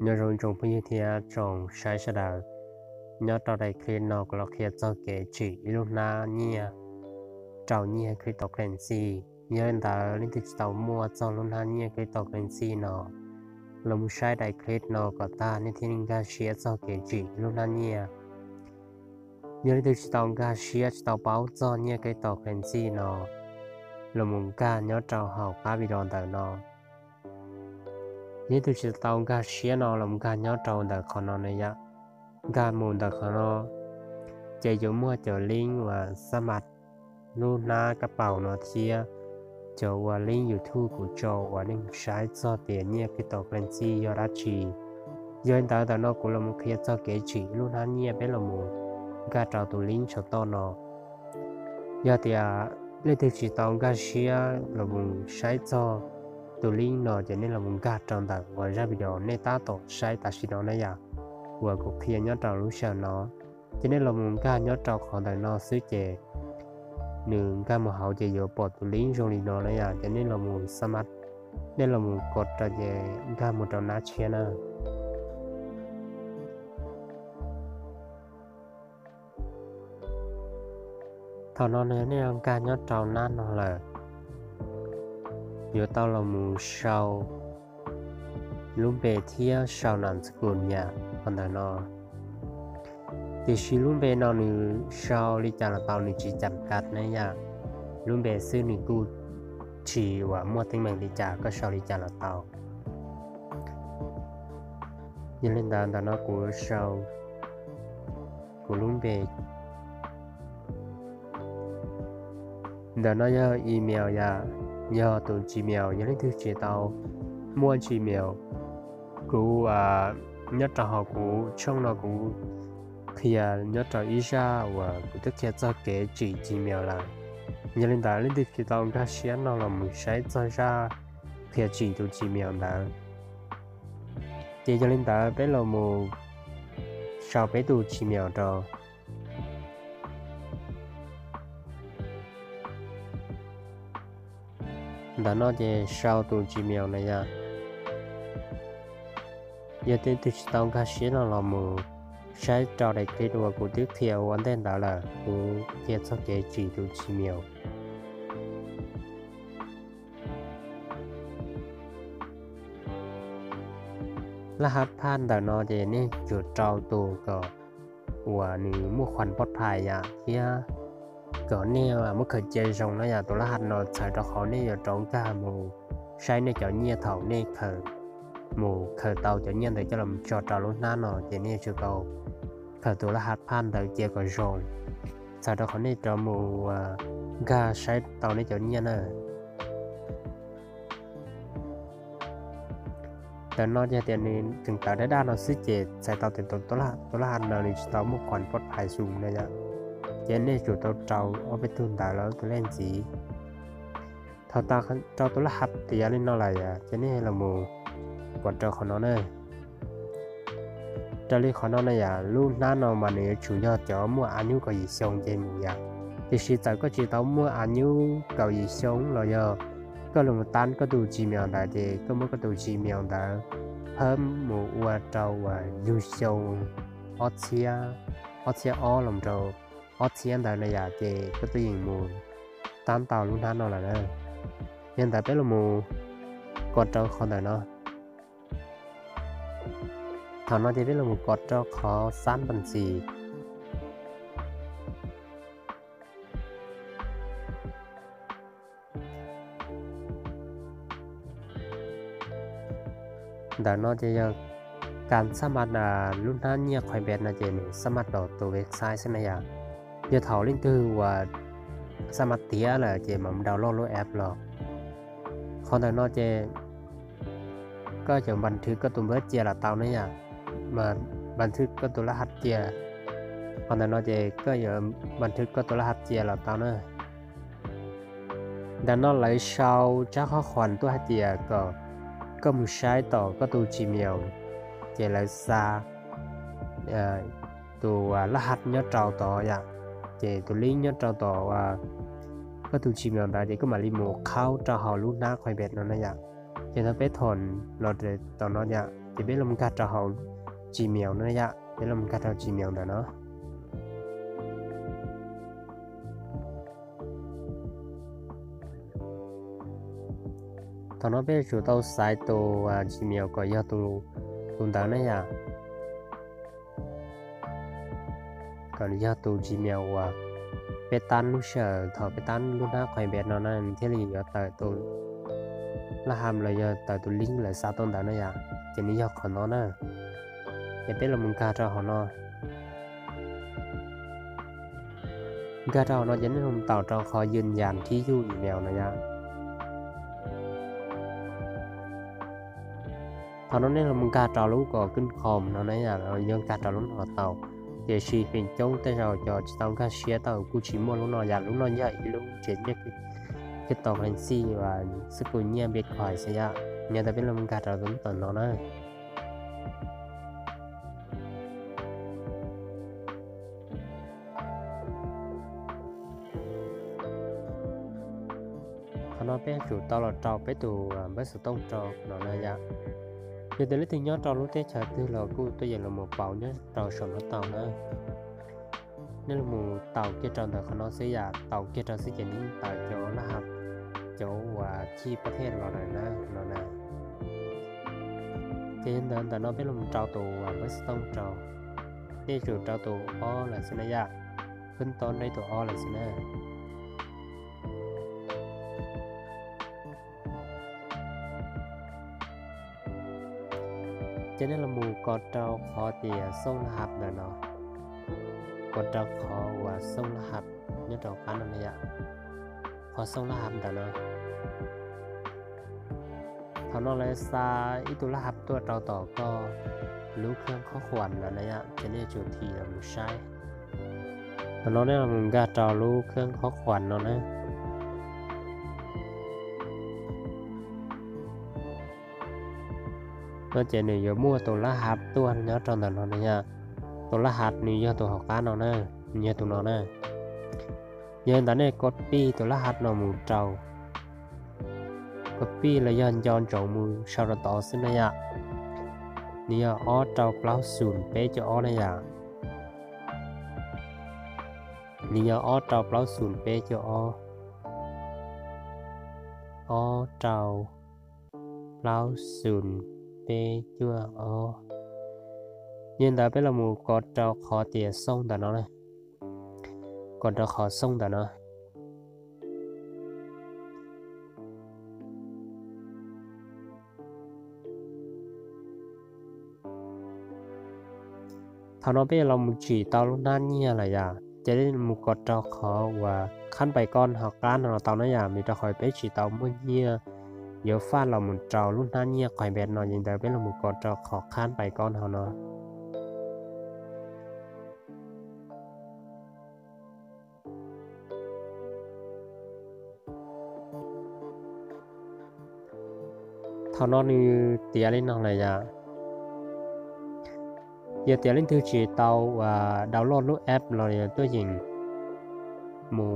Nyob zoo tsoom phooj ywg thiab tsoom saib sawv daws, nyob rau daim clip no kuv los qhia txog kev tsim ib lub hnab nyiaj rau nyiaj cryptocurrency. Yog li ntawd leej twg tsis tau muaj txog lub hnab nyiaj cryptocurrency no, los mus saib daim clip no kom tag nej thiaj li nkag siab txog kev tsim lub hnab nyiaj. Yog leej twg tsis tau nkag siab tsis tau paub txog nyiaj cryptocurrency no, los mus nkag nyob rau hauv qab video ntawm no. Yog leej twg tsis tau nkag siab no los nkag nyob rau ntawm qhov no na yom. Nkag mus ntawm qhov no, ces yuav muaj cov link uas xab mas lub hnab kab paus no thiab cov uas link YouTube kuv tso uas nej saib txog tias nyiaj cryptocurrency yog dab tsi. Yog li ntawd ntawm no kuv los mus qhia txog kev tsim lub hnab nyiaj, peb los mus nkag rau tus link saum toj no. Yog tias leej twg tsis tau nkag siab los mus saib txog tus link no ces nej los mus nkag rau ntawm uas zaj video nej tab tom saib tam sim no na yom, uas kuv qhia nyob rau lub sij hawm no. Ces nej los mus nkag nyob rau qhov ntawm no xwb ces nws nkag mus hauv ces yuav pom tus link zoo li no na yom, ces nej los mus xab mas, nej los mus kos rau ces nkag mus rau nab tshiab na. Thaum no nej nkag nyob rau nab no lawm, yuav tau los mus sau lub npe thiab sau nam txwv kus nyam qhov ntawm no. Tiam sis lub npe no nws sau li cas los tau, nws tsis cam kas ne yom. Lub npe xwb nws kuj tsis uas muaj teeb meem li cas, koj sau li cas los tau. Yog li ntawd ntawm no kuv sau kuv lub npe. Ntawm no yog email yom, yog tus Gmail. Yog leej twg tsis tau muaj Gmail, kuv nyob rau hauv kuv tshooj no kuv qhia nyob rau ib zaj uas kuv twb qhia txog kev tsim Gmail lawm. Yog li ntawd leej twg tsis tau nkag siab no los mus saib txog zaj qhia tsim tus Gmail ntawd. Ces yog li ntawd peb los mus sau peb tus Gmail rau. Ntawm no ces sau tus Gmail na yom. Yog leej twg tsis tau nkag siab no los mus saib rau daim clip uas kuv twb qhia ua ntej ntawd lawm, kuv qhia txog kev tsim tus Gmail. Laj hab phaj ntawm no ces nej yuav rau tus kom uas nws muaj khuam pov phais yom, thiab kom nej muab khaws cia zoo na yom. Tus laj hab no txhawm rau qhov nej yuav rov nkag mus saib nej cov nyiaj thaum nej mus khaws tau cov nyiaj ntawd coj los tso rau lub hnab no ces nej yuav tsum tau khaws tus laj hab phaj ntawd cia kom zoo, txhawm rau qhov nej rov mus nkag saib tau nej cov nyiaj na. Ntawm no ces tias nws tseem tawv daj daj no xwb ces txhais tau tias tus laj hab no nws tsis tau muaj khuam pov phais zoo na yom. Ces nej tsum tau rau ob peb tug ntawd los tus lej ntxiv. Thaum tas rau tus laj hab tiav li no lawm ces nej los mus kom rau qhov no na. Raws li qhov no na yom, lub hnab no mas nws yuav tsum yog cov muaj av nyub kaum yim xyoo ces mus yom. Tiam sis txawm koj tsis tau muaj av nyub kaum yim xyoo los yog koj los mus tab koj tus Gmail ntawd ces koj muab koj tus Gmail ntawd phawb mus ua rau uas yug xyoo ob txhiab, ob txhiab ob los rau ob txhiab ntawd na yom, ces koj twb yeej mus tab tau lub hnab no lawm na. Yog ntawd peb los mus kom rau qhov ntawm no. Thaum no ces peb los mus kom rau qhov xab npas ntxis. Ntawm no ces yog kas xab mas lub hnab nyiaj Coinbase no ces nws xab mas rau tus website xwb na yom. Yog thaum leej twg uas xab mas tiav lawm ces mam download lub app los. Qhov ntawm no ces koj yuav npas thwv koj tus npawb cia los tau na yom, mas npas thwv koj tus laj hab cia. Qhov ntawm no ces koj yuav npas thwv koj tus laj hab cia los tau na. Ntawm no lawv sau tsab qhov khuam tuaj hais tias kom koj mus saib tom koj tus Gmail, ces lawv xa tus laj hab nyob rau tod yom, ces tus link nyob rau tom koj tus Gmail ntawd ces koj mam li mus qhaub rau hauv lub hnab Coinbase no na yom. Ces no peb thom los tom no yom, Ces peb los nkag rau hauv Gmail no yom, peb los nkag rau Gmail ntawm no. Thaum no peb yuav tsum tau xaiv tus Gmail kom yog tus ntawd na yom, kom yog tus Gmail uas peb tab lub sij hawm thaum peb tab lub hnab Coinbase no na nws thiaj li yuav tawm tus lab ham los yog tawm tus link lawv xa tuaj ntawd na yom, ces nws yog qhov no na. Ces peb los nkag rau hauv no. Nkag rau hauv no ces nej los ntaus rau qhov yws yas thib yuj email no yom. Thaum no nej los nkag rau lub kom kwj khoom no na yom, yuav nkag rau lub no tau. Tiam sis feem coob tej zaum cov tsis tau nkag siab tau kuj tsis muaj lub no yom, lub no yog ib lub tsev nyiaj cryptocurrency uas xwb, kuj nyiaj Bitcoin xwb yom. Yog li ntawd peb los nkag rau lub tom no na. Qhov no peb yuav tsum tau los rau peb tus npawb xov tooj rau no na yom. Yog tias leej twg nyob rau lub teb chaws twg los kuj tuaj yeem los mus pauv nyob rau saum no tau na. Nej los mus taus kiag rau ntawm qhov no xwb yom, taus kiag rau xwb ces nws yeej tawm cov lab ham, cov uas chij pab thej los lawm na no na. Ces ntawm ntawm no peb los rau tus npawb xov tooj rau, nej yuav tsum rau tus ob lawm xwb na yom, peb tab rau tus ob lawm xwb na. Ces nej los mus kos rau qhov tias xooj lab ham ntawm no, kos rau qhov uas xooj lab ham nyob rau qab no na yom, qhov xooj lab ham ntawm no. Thaum no lawv xa ib tug lab ham tuaj rau tom koj lub khab khob khuam no na yom, ces nej yuav tsum thim los mus saib. Thaum no nej los nkag rau lub khab khob khuam no na. No ces nws yuav muaj tus lab ham tuaj nyob rau ntawm no na yom. Tus lab ham nws yog tus hauv qab no na, nws yog tus no na. Yog li ntawd nej copy tus lab ham no mus rau, copy los yog nco ntsoov mus sau rau tod xwb na yom. Nws yog ob rau plaub xoom peb cuaj ob na yom. Nws yog ob rau plaub xoom peb cuaj ob, ob rau plaub xoom peb cuaj ob. Yog li ntawd peb los mus kos rau qhov tias xooj ntawm no, kos rau qhov xooj ntawm no. Thaum no peb los mus tsim tau lub hnab nyiaj lawm yom, ces nej mus kos rau qhov uas khab pais koj hauv qab no los tau na yom, vim rau qhov peb tsis tau muaj nyiaj yuav faj los mus rau lub hnab nyiaj Coinbase no, yog li ntawd peb los mus kos rau qhov khab pais koj no no. Thaum no nws tiav li no lawm yom. Yog tias leej twg tsis tau download lub app los yog tuaj yeem mus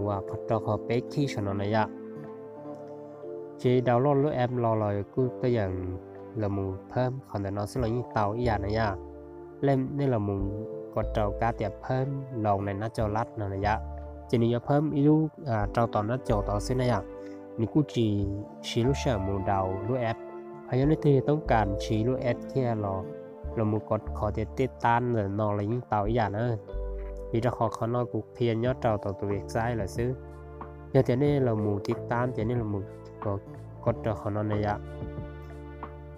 rau qhov peb khij saum no na yom. Tsis download lub app los los kuj tuaj yeem los mus phawb qhov ntawm no xwb los yeej tau ib yam na yom. Nej los mus kos rau kab tias phawb los nais nab cau lab no na yom, ces nws yuav phawb ib lub rau tom nab cau tod xwb na yom. Nws kuj tsis siv lub sij hawm mus daus lub app. Hos yog leej twg yuav toob kas siv lub app kiag los, los mus kos qhov tias tiv tab ntawm no los yeej tau ib yam na. Vim rau qhov qhov no kuv qhia nyob rau tom tus website lawm xwb. Yog tias nej los mus tiv tab ces nej los mus kos rau qhov no na yom,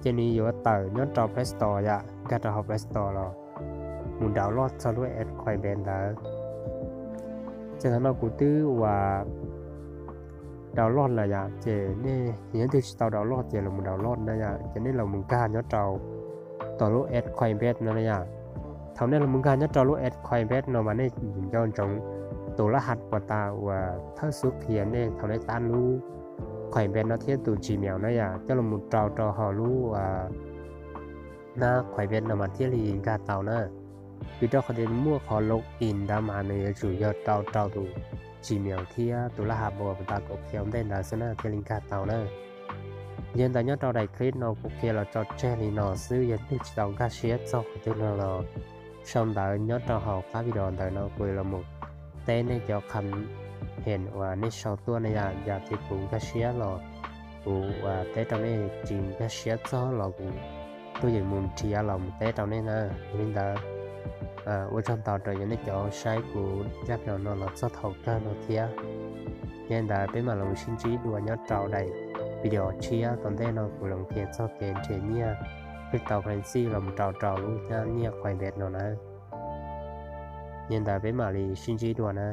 ces nws yuav tawm nyob rau Play Store yom, nkag rau hauv Play Store los mus download txog lub app Coinbase ntawd. Ces thaum no kuv twb ua download lawm yom, ces nej yog leej twg tsis tau download ces los mus download na yom, ces nej los mus nkag nyob rau tom lub app Coinbase no na yom. Thaum nej los mus nkag nyob rau lub app Coinbase no mas nej nco ntsoov tus lab ham uas tas uas thawj xub qhia nej thaum nej tab lub Coinbase no thiab tus Gmail na yom, coj los mus rau rau hauv lub hnab Coinbase no mas thiaj li nkag tau na. Vim rau qhov tias muaj qhov log in ntawd mas nws yuav tsum yog rau rau tus Gmail thiab tus lab ham uas tas kuv qhia ua ntej ntawd xwb na thiaj li nkag tau na. Yog li ntawd nyob rau daim clip no kuv qhia los tso tseg li no xwb, yog leej twg tsis tau nkag siab txog qhov twg no los sau ntawv nyob rau hauv qab video ntawm no kuv los mus teb nej cov comment uas nej sau tuaj na yom. Yog tias kuv nkag siab los kuv teb rau nej, tsis nkag siab txog los kuv tuaj yeem mus nrhiav los mus teb rau nej na. Yog li ntawd ua tsaug ntau rau nej cov saib kuv zaj video no los txog thaum kawg no thiab. Yog li ntawd peb mam los sib ntsib dua nyob rau daim video tshiab tom ntej no kuv los qhia txog kev nrhiav nyiaj cryptocurrency los mus rau rau lub nyiaj Coinbase no na. Yog li ntawd peb mam li sib ntsib dua na.